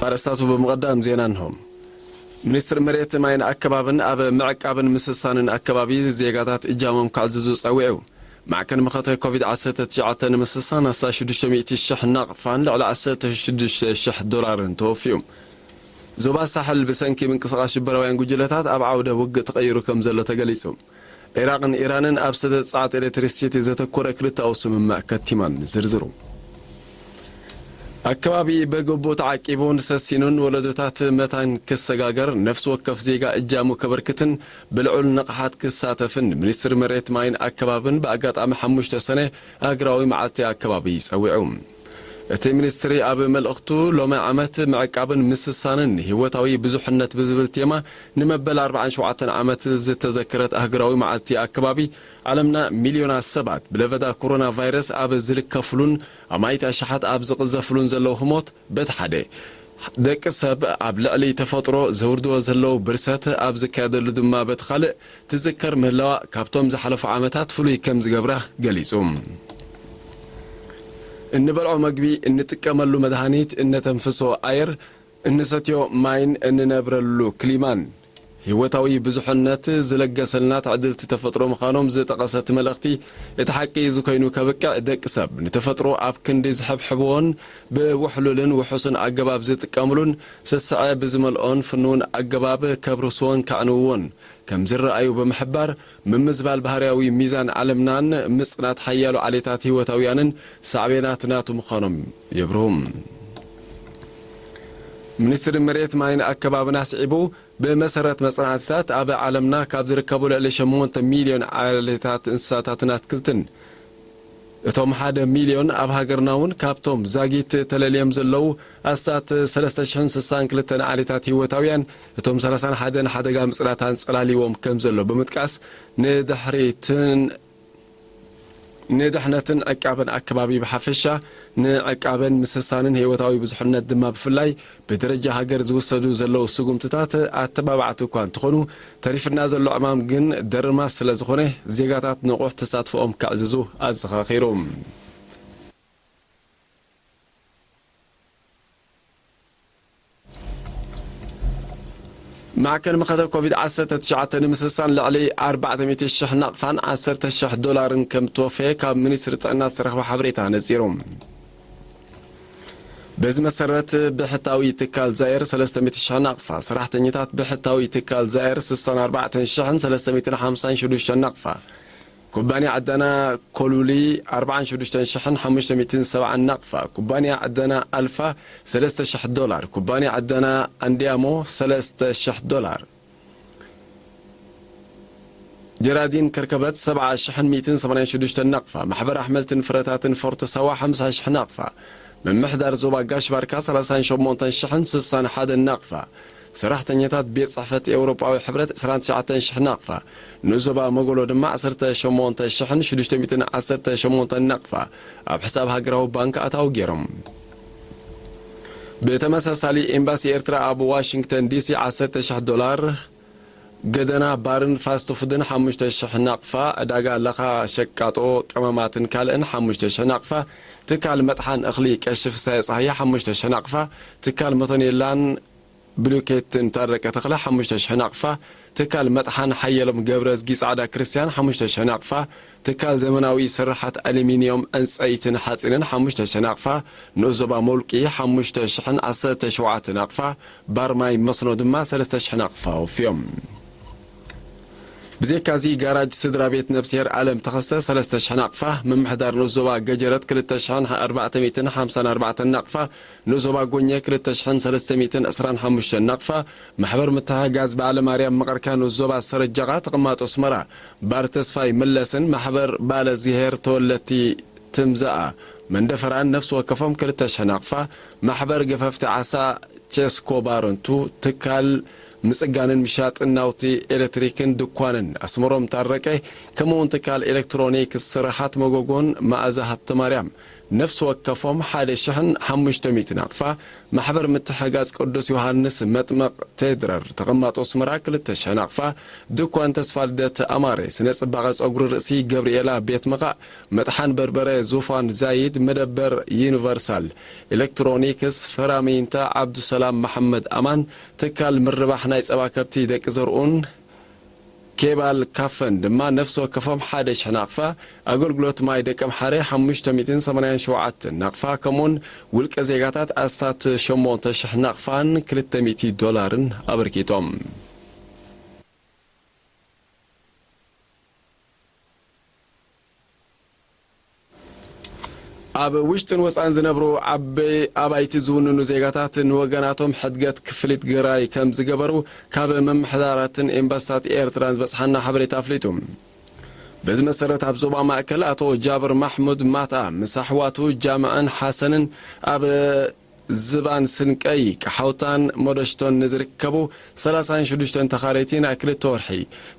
ኣርእስታቱ ብምቕዳም ዜና እንሆ። ሚኒስትሪ መሬት፣ ማይን ኣከባብን ኣብ ምዕቃብን ምስሳንን ኣከባቢ ዜጋታት እጃሞም ከዕዝዙ ጸዊዑ። ማዕከን መኸተ ኮቪድ ዓሰርተ ትሽዓተ ንምስሳን ኣስታት ሽዱሽተ ሚእቲ ሽሕ ናቕፋን ልዕሊ ዓሰርተ ሽዱሽተ ሽሕ ዶላርን ተወፊዩ። ዞባ ሳሕል ብሰንኪ ምንቅስቓስ ሽበራውያን ጉጅለታት ኣብ ዓውደ ውግእ ተቐይሩ ከም ዘሎ ተገሊጹ። ዒራቕን ኢራንን ኣብ ሰደድ ጸዓት ኤሌክትሪሲቲ ዘተኮረ ክልተኣዊ ስምምዕ ከቲማን። ዝርዝሩ። ኣከባቢ ብግቡእ ተዓቂቡን ሰሲኑን ወለዶታት መታን ክሰጋገር፣ ነፍሲ ወከፍ ዜጋ እጃሙ ከበርክትን ብልዑል ንቕሓት ክሳተፍን ሚኒስትሪ መሬት፣ ማይን ኣከባብን ብኣጋጣሚ ሓሙሽተ ሰነ ኣህጉራዊ መዓልቲ ኣከባቢ ጸዊዑ። እቲ ሚኒስትሪ ኣብ መልእኽቱ፣ ሎሚ ዓመት ምዕቃብን ምስሳንን ህይወታዊ ብዙሕነት ብዝብል ቴማ ንመበል ኣርባዓን ሸውዓተን ዓመት ዝተዘከረት ኣህጉራዊ መዓልቲ ኣከባቢ፣ ዓለምና ሚልዮናት ሰባት ብለበዳ ኮሮና ቫይረስ ኣብ ዝልከፍሉን ኣማኢት ኣሽሓት ኣብ ዝቕዘፍሉን ዘለዉ ህሞት፣ በቲ ሓደ፣ ደቂ ሰብ ኣብ ልዕሊ ተፈጥሮ ዘውርድዎ ዘለዉ ብርሰት ኣብ ዝካየደሉ ድማ፣ በቲ ካልእ፣ ትዝከር ምህላዋ ካብቶም ዝሓለፉ ዓመታት ፍሉይ ከም ዝገብራ ገሊጹ። እንበልዖ መግቢ፣ እንጥቀመሉ መድሃኒት፣ እነተንፍሶ ኣየር፣ እንሰትዮ ማይን እንነብረሉ ክሊማን ህይወታዊ ብዙሕነት ዝለገሰልና ትዕድልቲ ተፈጥሮ ምዃኖም ዝጠቐሰ እቲ መልእኽቲ፣ እቲ ሓቂ እዚ ኮይኑ ከብቅዕ፣ ደቂ ሰብ ንተፈጥሮ ኣብ ክንዲ ዝሕብሕብዎን ብውሕሉልን ውሑስን ኣገባብ ዝጥቀምሉን፣ ስስዐ ብዝመልኦን ፍኑውን ኣገባብ ከብርስዎን ከዕንውዎን ከም ዝረኣዩ ብምሕባር፣ ምምዝባል ባህርያዊ ሚዛን ዓለምናን ምጽናት ሓያሎ ዓሌታት ህይወታውያንን ሳዕቤናት ናቱ ምዃኖም የብርሁ። ሚኒስትሪ መሬት፣ ማይን ኣከባብን ኣስዒቡ፣ ብመሰረት መጽናዕትታት፣ ኣብ ዓለምና ካብ ዝርከቡ ልዕሊ ሸሞንተ ሚልዮን ዓሌታት እንስሳታትን ኣትክልትን፣ እቶም ሓደ ሚልዮን ኣብ ሃገርና እውን ካብቶም ዛጊት ተለልዮም ዘለዉ ኣስታት ሰለስተ ሽሕን ስሳን ክልተን ዓሌታት ህይወታውያን፣ እቶም ሰላሳን ሓደን ሓደጋ ምጽናት ኣንጸላልይዎም ከም ዘሎ ብምጥቃስ፣ ንድሕሪትን ንድሕነትን ዕቃበን ኣከባቢ ብሓፈሻ፣ ንዕቃበን ምስሳንን ህይወታዊ ብዙሕነት ድማ ብፍላይ፣ ብደረጃ ሃገር ዝውሰዱ ዘለዉ ስጉምትታት ኣተባባዕቲ እኳ እንተኾኑ፣ ተሪፍና ዘሎ ዕማም ግን ደርማስ ስለ ዝኾነ፣ ዜጋታት ንቑሕ ተሳትፎኦም ከዕዝዙ ኣዘኻኺሩ። ማዕከን መኸተ ኮቪድ ዓሰርተ ትሽዓተ ንምስሳን ልዕሊ ኣርባዕተ ሚእቲ ሽሕ ናቕፋን ዓሰርተ ሽሕ ዶላርን ከም እተወፈየ ካብ ሚኒስትሪ ጥዕና ዝተረኽበ ሓበሬታ ነጺሩ። በዚ መሰረት፣ ብሕታዊ ትካል ዛየር ሰለስተ ሚእቲ ሽሕ ናቕፋ፣ ሰራሕተኛታት ብሕታዊ ትካል ዛየር ስሳን ኣርባዕተን ሽሕን ሰለስተ ሚእትን ሓምሳን ሽዱሽተን ናቕፋ፣ ኩባንያ ዕደና ኮሉሊ ኣርባዓን ሽዱሽተን ሽሕን ሓሙሽተ ሚእትን ሰብዓን ናቕፋ፣ ኩባንያ ዕደና ኣልፋ ሰለስተ ሽሕ ዶላር፣ ኩባንያ ዕደና ኣንድያሞ ሰለስተ ሽሕ ዶላር፣ ጀራዲን ከርከበት ሰብዓ ሽሕን ሚእትን ሰማንያን ሽዱሽተን ናቕፋ፣ ማሕበር ኣሕምልትን ፍረታትን ፎርት ሳዋ ሓምሳ ሽሕ ናቕፋ፣ ምምሕዳር ዞባ ጋሽ ባርካ ሰላሳን ሸሞንተን ሽሕን ስሳን ሓደን ናቕፋ፣ ሰራሕተኛታት ቤት ጽሕፈት ኤውሮጳዊ ሕብረት ዕስራን ትሽዓተን ሽሕ ናቕፋ፣ ንዞባ መጎሎ ድማ ዓሰርተ ሸሞንተ ሽሕን ሽዱሽተ ሚእትን ዓሰርተ ሸሞንተን ናቕፋ ኣብ ሕሳብ ሃገራዊ ባንክ ኣታዊ ገይሮም። ብተመሳሳሊ፣ ኤምባሲ ኤርትራ ኣብ ዋሽንግተን ዲሲ ዓሰርተ ሽሕ ዶላር፣ ገደና ባርን ፋስት ፉድን ሓሙሽተ ሽሕ ናቕፋ፣ ዕዳጋ ለኻ ሸቃጦ ቀመማትን ካልእን ሓሙሽተ ሽሕ ናቕፋ፣ ትካል መጥሓን እኽሊ ቀሺ ፍሳየ ጸሃየ ሓሙሽተ ሽሕ ናቕፋ፣ ትካል መቶኔላን ብሉኬትን ታረቀ ተኽለ ሓሙሽተ ሽሕ ናቕፋ፣ ትካል መጥሓን ሓየሎም ገብረዝጊ ጻዕዳ ክርስትያን ሓሙሽተ ሽሕ ናቕፋ፣ ትካል ዘመናዊ ስርሓት ኣሉሚንዮም፣ ዕንጸይትን ሓጺንን ሓሙሽተ ሽሕ ናቕፋ፣ ንኡስ ዞባ ሞልቂ ሓሙሽተ ሽሕን ዓሰርተ ሸውዓተ ናቕፋ፣ ባርማይ መስኖ ድማ ሰለስተ ሽሕ ናቕፋ ወፍዮም። ብዘይካዚ፣ ጋራጅ ስድራ ቤት ነብስሄር ኣለም ተኸስተ ሰለስተ ሽሕ ናቕፋ፣ ምምሕዳር ንኡስ ዞባ ገጀረት ክልተ ሽሕን ኣርባዕተ ሚእትን ሓምሳን ኣርባዕተን ናቕፋ፣ ንኡስ ዞባ ጎኘ ክልተ ሽሕን ሰለስተ ሚእትን ዕስራን ሓሙሽተን ናቕፋ፣ ማሕበር ምትሕግጋዝ በዓለ ማርያም መቐርካ ንኡስ ዞባ ሰረጃቓ ተቐማጦ ኣስመራ ባር ተስፋይ መለስን ማሕበር ባለ ዚሄር ተወለቲ ትምዛኣ መንደፈራን ነፍሲ ወከፎም ክልተ ሽሕ ናቕፋ፣ ማሕበር ገፈፍቲ ዓሳ ቸስኮ ባረንቱ፣ ትካል ምጽጋንን ምሻጥን ናውቲ ኤሌክትሪክን ድኳንን ኣስመሮም ታረቀ፣ ከምኡውን ትካል ኤሌክትሮኒክስ ስራሓት መጎጎን መኣዛ ሃብተማርያም ነፍሲ ወከፎም ሓደ ሽሕን ሓሙሽተ ሚእቲ ናቕፋ፣ ማሕበር ምትሕጋዝ ቅዱስ ዮሃንስ መጥመቕ ቴድረር ተቐማጦ ኣስመራ ክልተ ሽሕ ናቕፋ፣ ድኳን ተስፋ ልደት ኣማረ፣ ስነ ጽባቐ ጸጉሪ ርእሲ ገብርኤላ ቤት ምቓእ፣ መጥሓን በርበረ ዙፋን ዛይድ፣ መደበር ዩኒቨርሳል ኤሌክትሮኒክስ፣ ፈራሚንታ ዓብዱሰላም መሓመድ ኣማን፣ ትካል ምርባሕ ናይ ጸባ ከብቲ ደቂ ዘርኡን ኬባል ካፈን ድማ ነፍሲ ወከፎም ሓደ ሽሕ ናቕፋ፣ ኣገልግሎት ማይ ደቂ ኣምሓረ ሓሙሽተ ሚእትን ሰማንያን ሸውዓተን ናቕፋ፣ ከምኡውን ውልቀ ዜጋታት ኣስታት ሸሞንተ ሽሕ ናቕፋን ክልተ ሚእቲ ዶላርን ኣበርኪቶም። ኣብ ውሽጥን ወጻእን ዝነብሩ ዓበይ ኣባይቲ ዝውንኑ ዜጋታት ንወገናቶም ሕድገት ክፍሊት ግራይ ከም ዝገበሩ ካብ ምምሕዳራትን ኤምባስታት ኤርትራን ዝበጽሓና ሓበሬታ ኣፍሊጡ። በዚ መሰረት ኣብ ዞባ ማእከል ኣቶ ጃብር ማሕሙድ ማታ ምስ ኣሕዋቱ ጃምዕን ሓሰንን ኣብ ዝባን ስንቀይ፣ ቀሓውታን መደሽቶን ንዝርከቡ ሰላሳን ሽዱሽተን ተኻረይቲ ናይ ክልተ ወርሒ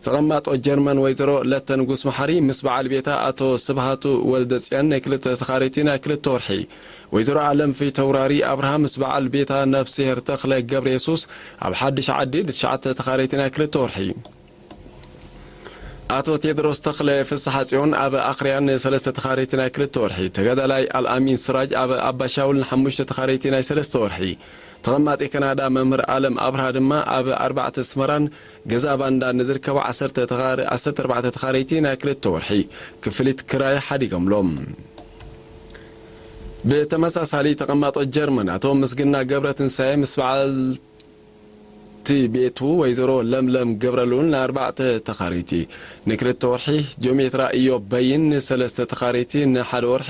ተቐማጦ ጀርመን ወይዘሮ ለተ ንጉስ መሓሪ ምስ በዓል ቤታ ኣቶ ስብሃቱ ወልደጽዮን ናይ ክልተ ተኻረይቲ ናይ ክልተ ወርሒ፣ ወይዘሮ ኣለም ፊተውራሪ ኣብርሃ ምስ በዓል ቤታ ነፍስሄር ተኽለ ገብረ የሱስ ኣብ ሓድሽ ዓዲ ንትሽዓተ ተኻረይቲ ናይ ክልተ ወርሒ፣ ኣቶ ቴድሮስ ተኽለ ፍስሓጽዮን ኣብ ኣኽርያ ንሰለስተ ተኻረይቲ ናይ ክልተ ወርሒ፣ ተጋዳላይ ኣልኣሚን ስራጅ ኣብ ኣባሻውል ንሓሙሽተ ተኻረይቲ ናይ ሰለስተ ወርሒ፣ ተቐማጢ ካናዳ መምህር ኣለም ኣብርሃ ድማ ኣብ ኣርባዕተ ኣስመራን ገዛ ባንዳ ንዝርከቡ ዓሰርተ ተኻረ-፣ ዓሰርተ ኣርባዕተ ተኻረይቲ ናይ ክልተ ወርሒ ክፍሊት ክራይ ሓዲጎምሎም። ብተመሳሳሊ ተቐማጦ ጀርመን ኣቶ ምስግና ገብረ ትንሳኤ ምስ በዓል እቲ ቤቱ ወይዘሮ ለምለም ገብረልኡል ንኣርባዕተ ተኻረይቲ ንክልተ ወርሒ፣ ጆሜትራ እዮብ በይን ንሰለስተ ተኻረይቲ ንሓደ ወርሒ፣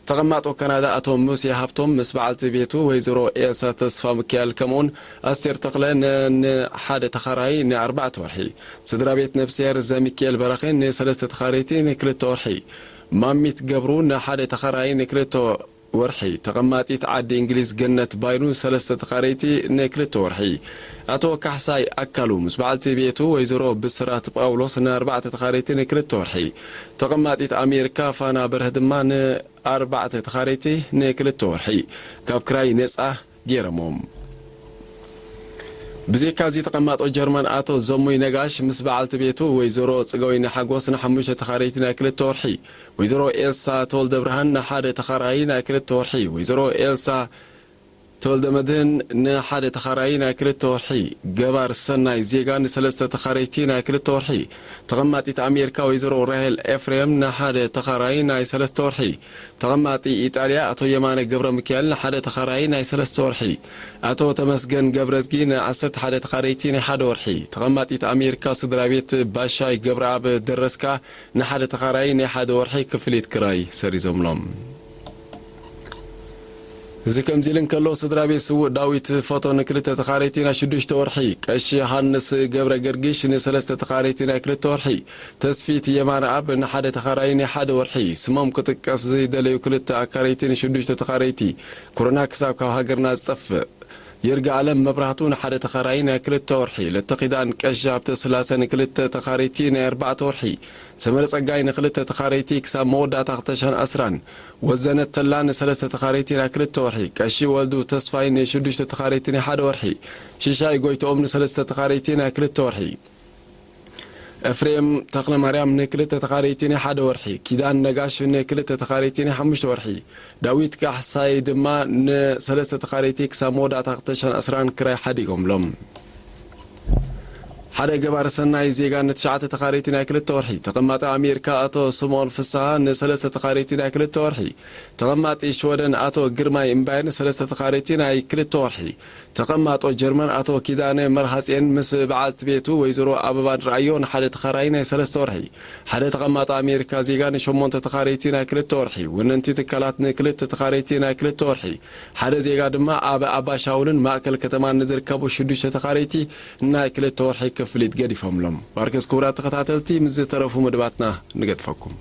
ተቐማጦ ካናዳ ኣቶ ሙሴ ሃብቶም ምስ በዓልቲ ቤቱ ወይዘሮ ኤልሳ ተስፋ ሚካኤል ከምኡውን ኣስቴር ተኽለ ን-፣ ንሓደ ተኻራይ ንኣርባዕተ ወርሒ፣ ስድራ ቤት ነፍስሄር ዘሚካኤል በራኺ ንሰለስተ ተኻረይቲ ንክልተ ወርሒ፣ ማሚት ገብሩ ንሓደ ተኻራይ ንክልተ ወርሒ፣ ተቐማጢት ዓዲ እንግሊዝ ገነት ባይሩ ሰለስተ ተኻረይቲ ንክልተ ወርሒ፣ ኣቶ ካሕሳይ ኣካሉ ምስ በዓልቲ ቤቱ ወይዘሮ ብስራት ጳውሎስ ንኣርባዕተ ተኻረይቲ ንክልተ ወርሒ፣ ተቐማጢት ኣሜሪካ ፋና በርሀ ድማ ንኣርባዕተ ተኻረይቲ ንክልተ ወርሒ ካብ ክራይ ነጻ ገይሮሞም። ብዘይካ እዚ ተቐማጦ ጀርመን ኣቶ ዘሙይ ነጋሽ ምስ በዓልቲ ቤቱ ወይዘሮ ጽገወይኒ ሓጎስ ንሓሙሽተ ተኻረይቲ ናይ ክልተ ወርሒ፣ ወይዘሮ ኤልሳ ተወልደ ብርሃን ንሓደ ተኻራይ ናይ ክልተ ወርሒ፣ ወይዘሮ ኤልሳ ተወልደ መድህን ንሓደ ተኻራይ ናይ ክልተ ወርሒ፣ ገባር ሰናይ ዜጋ ንሰለስተ ተኻረይቲ ናይ ክልተ ወርሒ፣ ተቐማጢት ኣሜሪካ ወይዘሮ ራሄል ኤፍሬም ንሓደ ተኻራይ ናይ ሰለስተ ወርሒ፣ ተቐማጢ ኢጣልያ ኣቶ የማነ ገብረ ሚካኤል ንሓደ ተኻራይ ናይ ሰለስተ ወርሒ፣ ኣቶ ተመስገን ገብረዝጊ ንዓሰርተ ሓደ ተኻረይቲ ናይ ሓደ ወርሒ፣ ተቐማጢት ኣሜሪካ ስድራ ቤት ባሻይ ገብረኣብ ደረስካ ንሓደ ተኻራይ ናይ ሓደ ወርሒ ክፍሊት ክራይ ሰሪዞምሎም። እዚ ከምዚ ኢሉ እንከሎ፣ ስድራ ቤት ስዉእ ዳዊት ፎቶ ንክልተ ተኻረይቲ ናይ ሽዱሽተ ወርሒ፣ ቀሺ ሃንስ ገብረ ገርጊሽ ንሰለስተ ተኻረይቲ ናይ ክልተ ወርሒ፣ ተስፊት የማነ ኣብ ንሓደ ተኻራይ ናይ ሓደ ወርሒ፣ ስሞም ክጥቀስ ዘይደለዩ ክልተ ኣካረይቲ ንሽዱሽተ ተኻረይቲ፣ ኮሮና ክሳብ ካብ ሃገርና ዝጠፍእ፣ ይርጋ ኣለም መብራህቱ ንሓደ ተኻራይ ናይ ክልተ ወርሒ፣ ለተኺዳን ቀሺ ሃብተ ስላሰ ንክልተ ተኻረይቲ ናይ ኣርባዕተ ወርሒ፣ ሰመረ ጸጋይ ንክልተ ተኻረይቲ ክሳብ መወዳእታ ክልተ ሽሕን ዕስራን፣ ወዘነት ተላ ንሰለስተ ተኻረይቲ ናይ ክልተ ወርሒ፣ ቀሺ ወልዱ ተስፋይ ንሽዱሽተ ተኻረይቲ ናይ ሓደ ወርሒ፣ ሽሻይ ጎይትኦም ንሰለስተ ተኻረይቲ ናይ ክልተ ወርሒ፣ ኤፍሬም ተኽለማርያም ንክልተ ተኻረይቲ ናይ ሓደ ወርሒ፣ ኪዳን ነጋሽ ንክልተ ተኻረይቲ ናይ ሓሙሽተ ወርሒ፣ ዳዊት ካሕሳይ ድማ ንሰለስተ ተኻረይቲ ክሳብ መወዳእታ ክልተ ሽሕን ዕስራን ክራይ ሓዲጎምሎም። ሓደ ገባሪ ሰናይ ዜጋ ንትሽዓተ ተኻረይቲ ናይ ክልተ ወርሒ፣ ተቐማጢ ኣሜሪካ ኣቶ ስምኦን ፍስሃ ንሰለስተ ተኻረይቲ ናይ ክልተ ወርሒ፣ ተቐማጢ ሽወደን ኣቶ ግርማይ እምባየ ንሰለስተ ተኻረይቲ ናይ ክልተ ወርሒ፣ ተቐማጦ ጀርመን ኣቶ ኪዳነ መርሃጼን ምስ በዓልቲ ቤቱ ወይዘሮ ኣበባ ድርኣዮ ንሓደ ተኻራይ ናይ ሰለስተ ወርሒ፣ ሓደ ተቐማጦ ኣሜሪካ ዜጋ ንሸሞንተ ተኻረይቲ ናይ ክልተ ወርሒ፣ ወነንቲ ትካላት ንክልተ ተኻረይቲ ናይ ክልተ ወርሒ፣ ሓደ ዜጋ ድማ ኣብ ኣባሻውልን ማእከል ከተማን ንዝርከቡ ሽዱሽተ ተኻረይቲ ናይ ክልተ ወርሒ ክፍሊት ገዲፎምሎም። ባርከስ ክቡራት ተኸታተልቲ፣ ምስ ዝተረፉ መደባትና ንገድፈኩም።